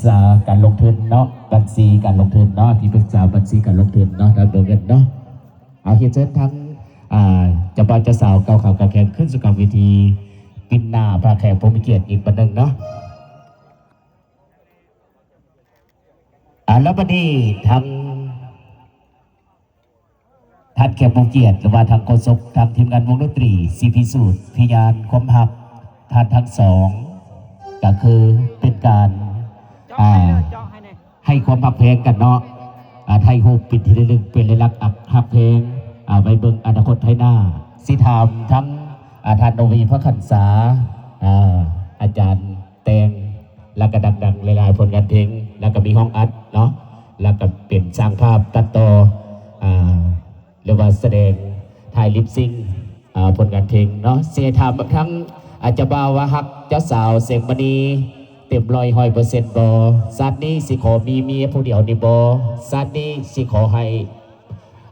ສາການລົງທຶນເນາະ ບັນຊີການລົງທຶນເນາະ ທີ່ປຶກສາບັນຊີການລົງທຶນເນາະ ທາງໂຕເງິນເນາະ. ເອົາ ຮຽນເຊີນທາງ ອ່າ ເຈົ້າບ່າວເຈົ້າສາວກ່າວຂາວກ່າວແຂນຂຶ້ນສູ່ກາງເວທີ ປິ່ນໜ້າພາແຂກຜູ້ມີກຽດອີກບັດໜຶ່ງເນາະ. ອ່າ ແລ້ວບັດນີ້ທາງ ທ່ານແຂກຜູ້ມີກຽດ ຫຼືວ່າທາງໂຄສົກ ທາງທີມງານວົງດົນຕີ ຊິພິສູດພະຍານຄວາມຮັກທ່ານທັງສອງ ກະຄືເປັນການ ອ່າ ໃຫ້ຄວາມຮັກແພງກັນເນາະ ອ່າ ຖ່າຍຮູບເປັນທີ່ລະລຶກ ເປັນລາຍລັກຮັກແພງ ອ່າ ໄວ້ເບິ່ງອະນາຄົດໄທໜ້າ. ຊິຖາມທັງ ອ່າ ທ່ານໂນວີ ພະຂັນສາ ອ່າ ອາຈານແຕ່ງ ແລ້ວກະດັງໆ ຫຼາຍໆ ຜົນງານເພງ ແລ້ວກະມີຫ້ອງອັດເນາະ ແລ້ວກະເປັນຊ່າງພາບຕັດຕໍ່ ອ່າ ຫຼືວ່າສະແດງຖ່າຍລິບຊິງ ອ່າ ຜົນງານເພງເນາະ. ຊິໃຫ້ຖາມທາງ ອ່າ ເຈົ້າບ່າວວ່າຮັກເຈົ້າສາວແສງມະນີເຕັມຮ້ອຍ ຮ້ອຍເປີເຊັນບໍ່? ຊາດນີ້ຊິຂໍມີເມຍຜູ້ດຽວນີ້ບໍ່? ຊາດນີ້ຊິຂໍໃຫ້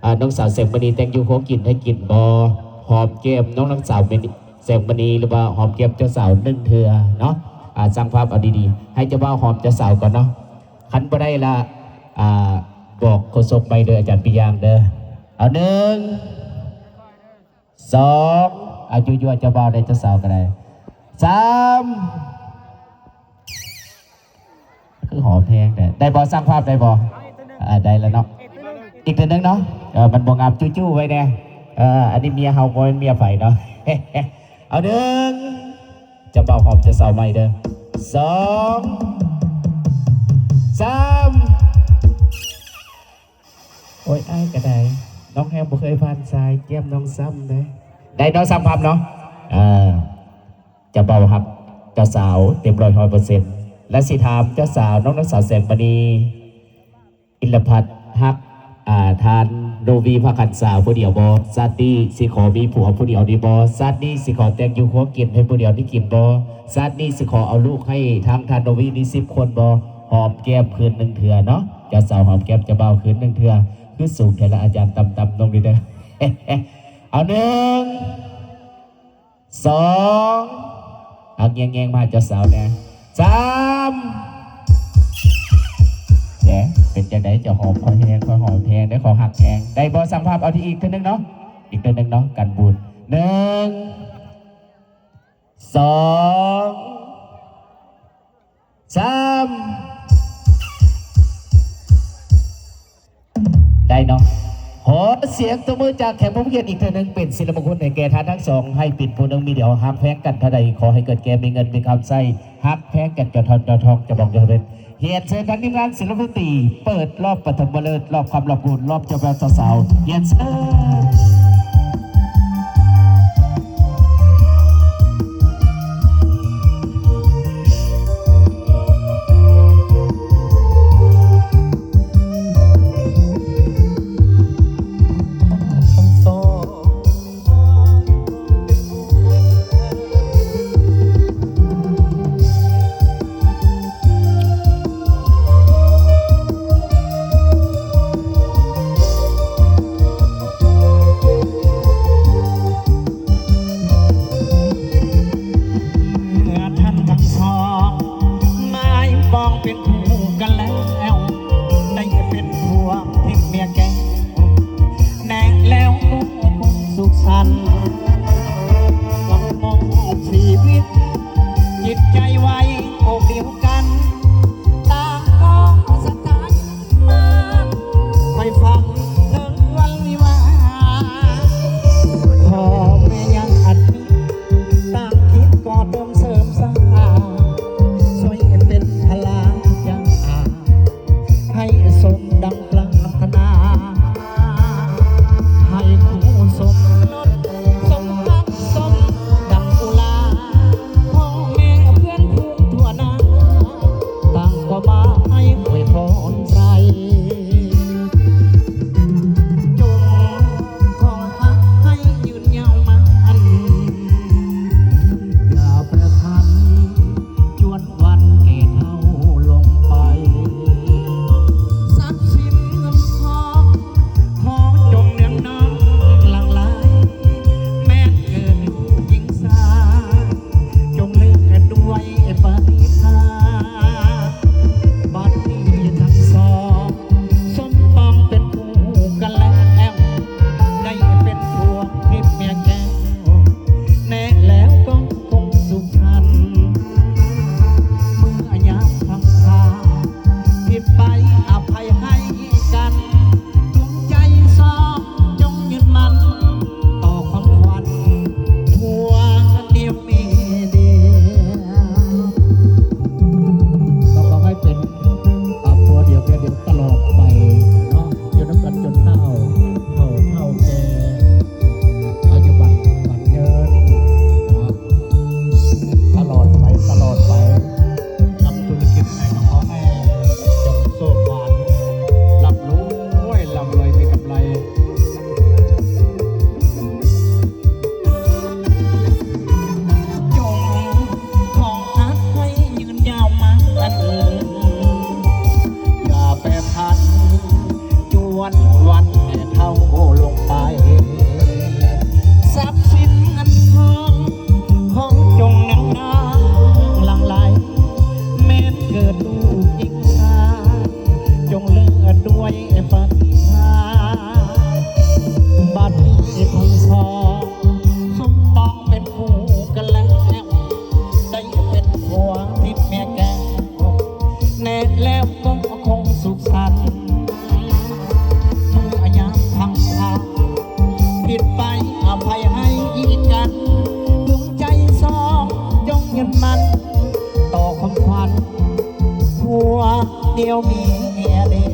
ອ່າ ນ້ອງສາວແສງມະນີແຕ່ງຢູ່ຄົວກິນໃຫ້ກິນບໍ່? ຫອມແກ້ມນ້ອງນາງສາວແສງມະນີ ແສງມະນີ ຫຼືວ່າຫອມແກ້ມເຈົ້າສາວໜຶ່ງເທື່ອເນາະ. ອ່າ ຊ່າງພາບເອົາດີໆ ໃຫ້ເຈົ້າບ່າວຫອມເຈົ້າສາວກ່ອນເນາະ. ຄັນບໍ່ໄດ້ລະ ອ່າ ບອກໂຄສົກໃໝ່ເດີ ອາຈານປີຢາງເດີ. ເອົາ ໜຶ່ງ ສອງ ອ່າ ຍົວໆ ເຈົ້າບ່າວໄດ້ ເຈົ້າສາວກະໄດ້ ສາມ ຄືຫອມແຮງແທ້ ໄດ້ບໍ່? ຊ່າງພາບໄດ້ບໍ່? ອ່າ ໄດ້ແລ້ວເນາະ ອີກເທື່ອໜຶ່ງເນາະ. ເອີ ມັນບໍ່ງາມ ຈູ້ໆ ໄວ້ແດ່. ເອີ ອັນນີ້ເມຍເຮົາ ບໍ່ແມ່ນເມຍໃຜເນາະ. ເອົາ ໜຶ່ງ ເຈົ້າບ່າວຫອມເຈົ້າສາວໃໝ່ເດີ ສອງ ສາມ. ໂອ້ຍ ອ້າຍກະໄດ້ ນ້ອງແຮງບໍ່ເຄີຍຜ່ານຊາຍ ແກ້ມນ້ອງຊ້ຳເດ້. ໄດ້ເນາະ ຊ່າງພາບເນາະ. ເອີ ເຈົ້າບ່າວຮັກເຈົ້າສາວເຕັມຮ້ອຍ ຮ້ອຍເປີເຊັນ ແລະ ຊິຖາມເຈົ້າສາວ ນ້ອງນາງສາວແສງມະນີ ອິນລະພັດ ຮັກ ອ່າ ທ່ານໂນວີ ພະຂັນສາ ຜູ້ດຽວບໍ່? ຊາດນີ້ຊິຂໍມີຜົວຜູ້ດຽວນີ້ບໍ່? ຊາດນີ້ຊິຂໍແຕ່ງຢູ່ຄົວກິນໃຫ້ຜູ້ດຽວນີ້ກິນບໍ່? ຊາດນີ້ຊິຂໍເອົາລູກໃຫ້ທາງທ່ານໂນວີນີ້ສິບຄົນບໍ່? ຫອມແກ້ມຄືນໜຶ່ງເທື່ອເນາະ. ເຈົ້າສາວຫອມແກ້ມເຈົ້າບ່າວຄືນໜຶ່ງເທື່ອ. ຄືສູງແທ້ລະ ອາຈານ ຕ່ຳໆ ລົງນີ້ເດີ. ເອົາ ໜຶ່ງ ສອງ ເອົາ ແຍງໆ ມາຫາເຈົ້າສາວແດ່ ສາມ. ເດ້ ເປັນຈັ່ງໃດ? ເຈົ້າຫອມຂ້ອຍແຮງ ຂ້ອຍຫອມແຮງເດ້ ຂ້ອຍຮັກແຮງ ໄດ້ບໍ່? ຊ່າງພາບ ເອົາທີ່ອີກເທື່ອໜຶ່ງເນາະ ອີກເທື່ອໜຶ່ງເນາະ ກັນບູດ ໜຶ່ງ ສອງ ສາມ ໄດ້ເນາະ. ຂໍສຽງຕົບມືຈາກແຂກຜູ້ມີກຽດອີກເທື່ອໜຶ່ງ ເປັນສິລິມຸງຄຸນໃຫ້ແກ່ທ່ານທັງສອງ ໃຫ້ເປັນຜູ້ໜຶ່ງເມຍດຽວ ຮັກແພງກັນເທົ່າໃດ ຂໍໃຫ້ເກີດແກ່ມີເງິນມີຄຳໃຊ້ ຮັກແພງກັນເຈົ້າທອນເຈົ້າທອງ ເຈົ້າບອກເຈົ້າເປັນ. ຮຽນເຊີນທາງທີມງານສິນລະດົນຕີ ເປີດລອບປະຖົມມະເລີກ ລອບຄຳລອບຄູນ ລອບເຈົ້າບ່າວເຈົ້າສາວ ຮຽນເຊີນ. ເມື່ອທ່ານທັງສອງໝາຍປອງເປັນຄູ່ກັນແລ້ວ ໄດ້ເປັນຜົວເປັນເມຍແກ້ວ ແນ່ແລ້ວກໍຄົງສຸກສັນ ຕ້ອງມອບຊີວິດຈິດໃຈໄວ້ອົບອຸ່ນກັນ ຕາມກໍສະຖານ ມາໄປຟັງເຖິງວັນວິວາ ພໍ່ແມ່ຍັງອັດມີ ຕ່າງຄິດກໍເຕີມເສີມສ້າງ ຊ່ວຍເປັນພະລາງຢ່າງອາ ໃຫ້ສົມດັ່ງປາດຖະໜາ ໃຫ້ຄູ່ສົມລົດ ສົມຮັກສົມດັ່ງອຸລາ ພໍ່ແມ່ເພື່ອນຝູງທົ່ ອະໄພໃຫ້ກັນ ດວງໃຈສອງຈົ່ງຍຶດໝັ້ນ ຕໍ່ຄວາມຝັນຜົວດຽວເມຍເດ.